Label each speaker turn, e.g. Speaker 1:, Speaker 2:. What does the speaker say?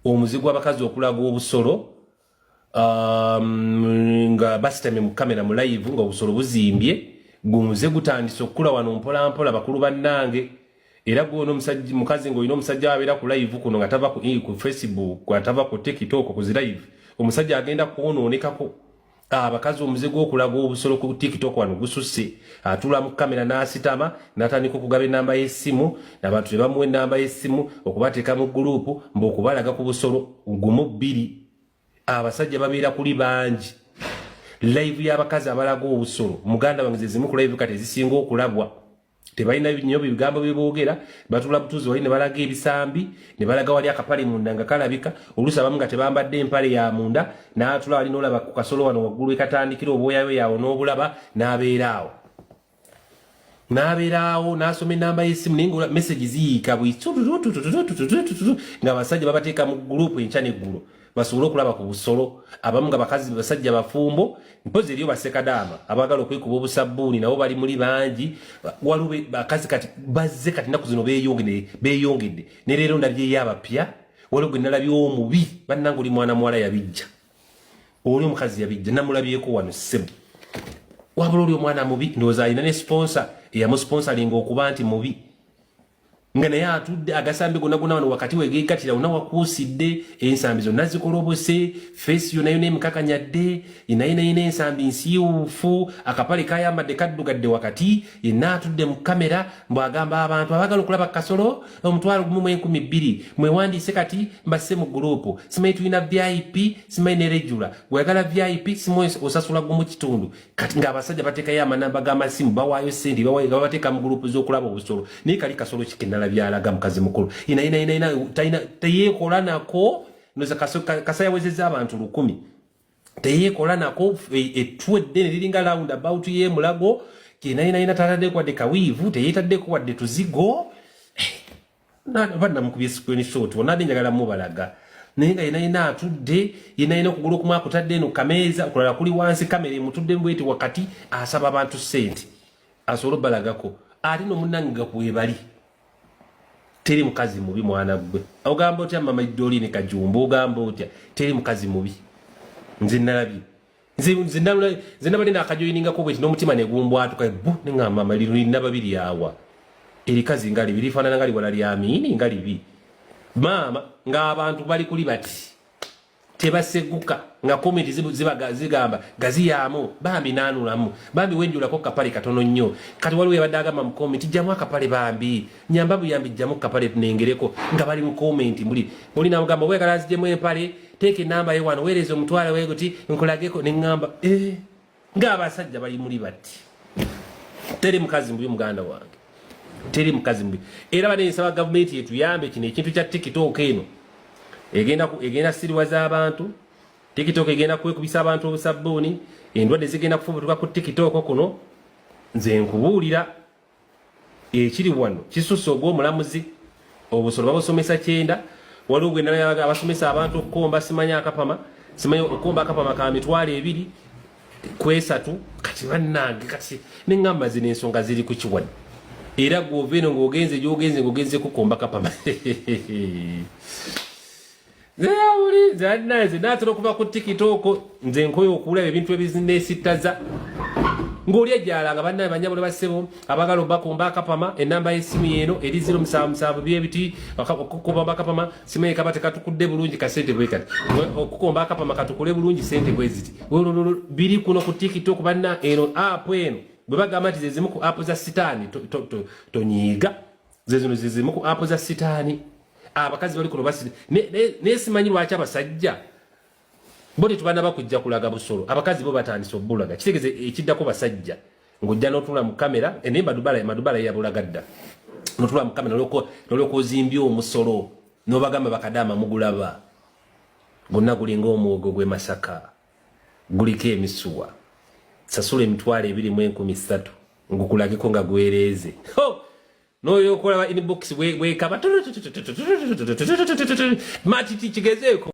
Speaker 1: Omuze gw'abakazi okulaga obusolo nga basitamye mu kamera mu live nga obusolo buzimbye, gumuze gutandise okukula wano mpolampola. Bakulu bannange, era gwona omusajja, mukazi ng'olina omusajja abeera ku live kuno nga tava ku Facebook, atava ku TikTok, ku zi live, omusajja agenda kwonoonekako. Abakazi omuze gw'okulaga obusolo ku TikTok wano gususse. Atuula mu kamera n'asitama n'atandika okugaba enamba y'essimu, abantu ne bamuwa enamba y'essimu okubateeka mu gurupu mbu okubalaga ku busolo gumu bbiri. Abasajja babeera kuli bangi. Live y'abakazi abalaga obusolo, muganda wange, ze zimu ku live kati ezisinga okulabwa. Tebalina nnyo bigambo byeboogera, batuula butuuzi wali ne balaga ebisambi, ne balaga wali akapale munda nga kalabika. Oluusi abamu nga tebambadde empale ya munda, n'atula wali n'olaba ku kasolo wano waggulu ekatandikira obwoyayo yaawo n'obulaba, n'abeera awo, n'abeera awo n'asoma enamba y'essimu, naye nga message ziyiika bwi nga abasajja babateeka mu gurupu enkya n'eggulo basobole okulaba ku busolo. Abamu nga bakazi, basajja bafumbo, mpozi eriyo basekadaama abaagala okwekuba obusabbuuni, nabo bali muli bangi. Waliwo bakazi kati bazze kati ennaku zino beeyongedde, beeyongedde. Ne leero ndabyeyo abapya. Waliwo gwe nalabye omubi, bannange, oli mwana muwala yabijja, oli omukazi yabijja, namulabyeko wano ssebo. Wabula oli omwana mubi, ndowooza alina ne sponsor eyamusponsoringa okuba nti mubi, nga naye atudde agasambi gonna gonna wano wakati wegegatira wonna wakuusidde, ensambi zonna zikolobose, face yonna yonna emikakanyadde, naye naye n'ensambi nsiiwuufu, akapale kayambadde kaddugadde wakati, yenna atudde mu kamera mbw'agamba abantu abaagala okulaba kasolo 10,200 mwewandiise kati mbasse mu gurupu. Simanyi tulina VIP, simanyi ne regular. Gweyagala VIP simanyi osasula 1.5. Kati ng'abasajja bateekayo amanamba g'amasimu, bawaayo sente, babateeka mu gurupu z'okulaba obusolo. Naye kali kasolo kikenala byalaga mukazi mukulu ina teyeekola nako noza kasa yawezezza abantu 1000, teyeekola nako. Ettu eddene liringa round about ye Mulago kenayinayina, tataddeko wadde kawiivu, teyeetaddeko wadde tuzigo. Banamukubye screenshot onadde njagala mubalaga, naye nga yenayina atudde yenayina, okugulu okumu akutadde eno kameeza, okulala kuli wansi, kamera emutudde bweti wakati, asaba abantu sente asobole obalagako. Ate nomunange nga kwebali teri mukazi mubi. Mwana gwe, ogamba otya mama Idolini Kajumba? Ogamba otya? Teri mukazi mubi. Nze nalabye, nze nabadde nakajoyiningako bweti n'omutima negumbwatuka bu, neŋŋamba, mama, lino lina babiri awa erikazi nga libi, lifaanana nga liwala lyamiini nga libi maama, ng'abantu bali kuli bati tebaseguka, nga comment zigamba gaziyaamu, bambi naanulamu, bambi wenjulako kapale katono nnyo. Kati waliwo yabadde agamba mu comment, jjamu akapale bambi, nyamba buyambi, jjamu kapale nengereko, nga bali mu comment muli muli namugamba wegala azijjemu empale, teeka enamba ye wano, weereza 500 weguti nkulageko. Neŋŋamba eh, ng'abasajja bali muli bati teri mukazi mubi. Muganda wange, teri mukazi mubi. Era bane nsaba gavumenti etuyambe kino ekintu kya TikTok eno egenda siriwaza abantu. TikTok egenda kwekubisa abantu obusabbuuni, endwadde zigenda kufubutuka ku TikTok kuno. Nze nkubuulira ekiri wano kisusse ogw'omulamuzi. Obusolo babusomesa kyenda. Waliwo gwe nalaba abasomesa abantu okukomba, simanyi akapama, simanyi okukomba akapama ka 230,000. Kati bannange, kati neŋŋamba zino ensonga ziri ku kiwani. Era gwova eno ng'ogenze gy'ogenze ng'ogenze kukomba kapama. Nze naatera okuva ku TikTok, nze nkoye okulaba ebintu ebizinesittaza ng'oli ejjala nga bannaye banyabula bassebo abagala obakomba akapama, enamba y'essimu yeeno eri 077 byebiti okukomba akapama, simanyi kaba tekatukudde bulungi, kasente bwe kati, okukomba akapama katukule bulungi, sente bwe ziti. Biri kuno ku TikTok banna. Eno app eno bwe bagamba nti zezimu ku app za sitaani, tonyiiga, zezino zezimu ku app za sitaani. Abakazi bali kuno basi naye simanyi lwaki abasajja bo tetubanaba kujja kulaga busolo. Abakazi bo batandise obulaga, kitegeeze ekiddako basajja ng'ojja n'otunula mu kamera. Naye madubala, madubala yabulaga dda. N'otunula mu kamera n'olyoka ozimbye omusolo n'obagamba bakadaama mugulaba gonna gulinga omwogo gw'e Masaka, guliko emisuwa, sasula 23,300 ngukulageko nga gwereeze n'oyo okulaba inbox bwekaba matiti kigezeeko.